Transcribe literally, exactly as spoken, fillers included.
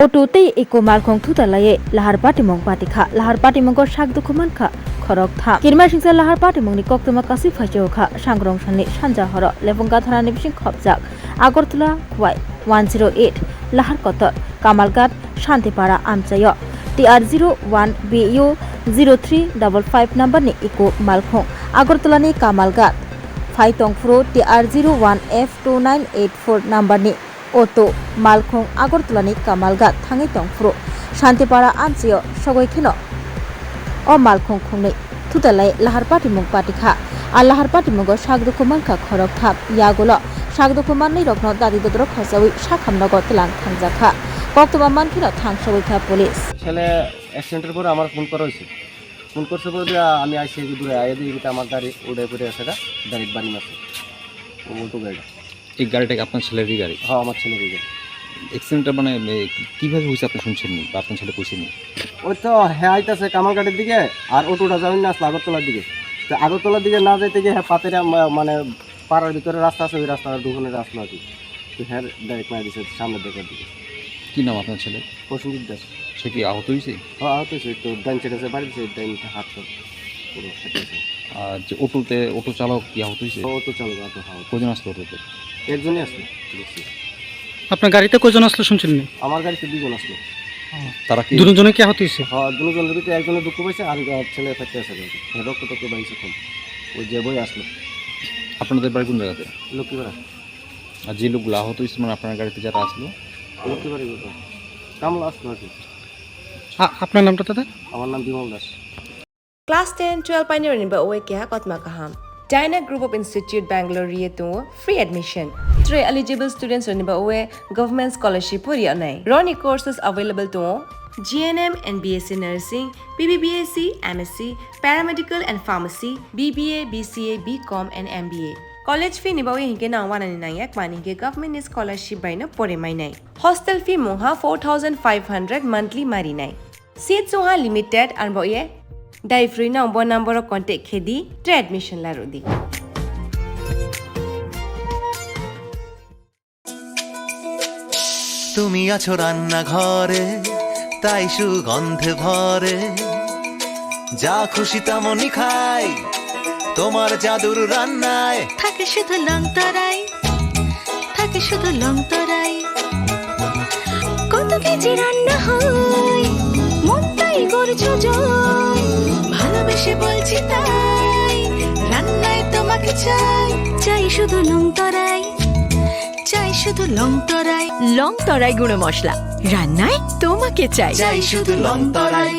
Auto tei eco malkhung thuta laiwi lahar patimung patikha. Lahar patimungo sak dukhu mankha khorok tham. Kirmasingcha lahar patimungni koktwma kasui phaichao kha. Sangrong salni sanja horo Lebong Gatharani bising khopjak Agartala Khwai one zero eight lahar kotor Kamalghat Shantipara amchaio T R zero one B U zero three double five number ni eco malkhung Agartala ni Kamalghat phai tongphuru T R zero one F two nine eight four number ni auto malkhung Agartala ni Kamalghat thangwi tongphuru Shantipara amchaio sogwi kheno o malkhung khungnwi thuta lai lahar patimung patikha. A lahar patimungo sak dukhu mankha khorok thap. Yagulo sak dukhu manwi rokno dadi dodorok khachawi sakhamnogo tlang thangjakha. Koktwma mankheno thangsogwi kha police. ছেলে অ্যাক্সিডেন্টের পরে আমার ফোন করা হয়েছে। ফোন করছে বলে যে, আ, আমি আইসি একটু দূরে আইয়ে দিয়ে কিন্তু আমার গাড়ি উড়ে পড়ে আছে, এটা ডাইরেক্ট বাড়ি মারছে। ও অটো গাড়িটা। এই গাড়িটা কি আপনার ছেলেরই গাড়ি? হ্যাঁ, আমার ছেলেরই গাড়ি। অ্যাক্সিডেন্টটা মানে, এ, কিভাবে হয়েছে আপনি শুনছেননি বা আপনার ছেলে কইছেননি? ওই তো হ্যাঁ আইতাছে কামালঘাটের দিকে, আর অটোটা যাবেন না আসলে আগরতলার দিকে। তো আগরতলার দিকে না যাইতে গিয়ে হ্যাঁ পাতেরা মা-, মানে পাড়ার ভিতরে রাস্তা আছে, ওই রাস্তাটা ঢুকানো আসলো আর কি। তো হ্যাঁ ডাইরেক্ট মারা দিছে সামনের দেখার দিকে। কি নাম আপনার ছেলে? প্রসেনজিৎ দাস। সে কি আহত হয়েছে? হ্যাঁ, আহত হয়েছে, একটু ডাইন সাইড আছে, বাড়ি দিছে, ডাইন হাত তো পুরো ফেটে আছে। আর যে অটোতে, অটো চালক কি আহত হয়েছে? অটো চালক আহত, হ্যাঁ। কজন আসলো অটোতে? একজনই আসলো, দেখছি। আপনার গাড়িতে কজন আসলো শুনছেন নি? আমার গাড়িতে দুজন আসলো। তারা কি? দুজনে কি আহত হয়েছে? হ্যাঁ, দুজনের ভিতরে একজনের দুঃখ পাইছে, আর এক ছেলে ফেটে আছে আর কি। রক্ত টক্ত বাইছে খুব। ওই যে বই আসলো। আপনাদের বাড়ি কোন জায়গাতে? লক্ষ্মীপাড়া। আর যে লোকগুলো আহত হয়েছে, মানে আপনার গাড়িতে যারা আসলো? লক্ষ্মীবাড়ি কোথায়? কামলা আসলো আর কি। আ-, আপনার নামটা দাদা? আমার নাম বিমল Das. Class ten, twelve painirokni ba oe keha kotma kaham. Dyna Group of Institute Bangalore ri tongo free admission. Tre eligible students rokni ba oe government scholarship pori anai. Roni courses available tongo G N M and B S C Nursing, B B B S C, M S C, Paramedical and Pharmacy, B B A, B C A, B Com and M B A. College fee ni bagwi hinkhe nang wanani nangya, kmani hinkhe government ni scholarship bai no pore mainai. Hostel fee mungha four thousand five hundred monthly marinai. Seat sungha limited, arbo ye dai free no bo number o contact khedi, tre admission larudi. তুমি আছো রান্নাঘরে, তাই সুগন্ধে ভরে। যা খুশি তেমনই খাই, তোমার জাদুর রান্নায়। থাকে শুধু লং তরাই, থাকে শুধু লং তরাই। কত কেজি রান্না হয়, মনটাই করছো জয়। ভালোবেসে বলছি তাই, রান্নায় তোমাকে চাই। চাই শুধু লং তরাই, চাই শুধু লং তরাই। লং তরাই গুঁড়ো মশলা, রান্নায় তোমাকে চাই। চাই শুধু লং তরাই।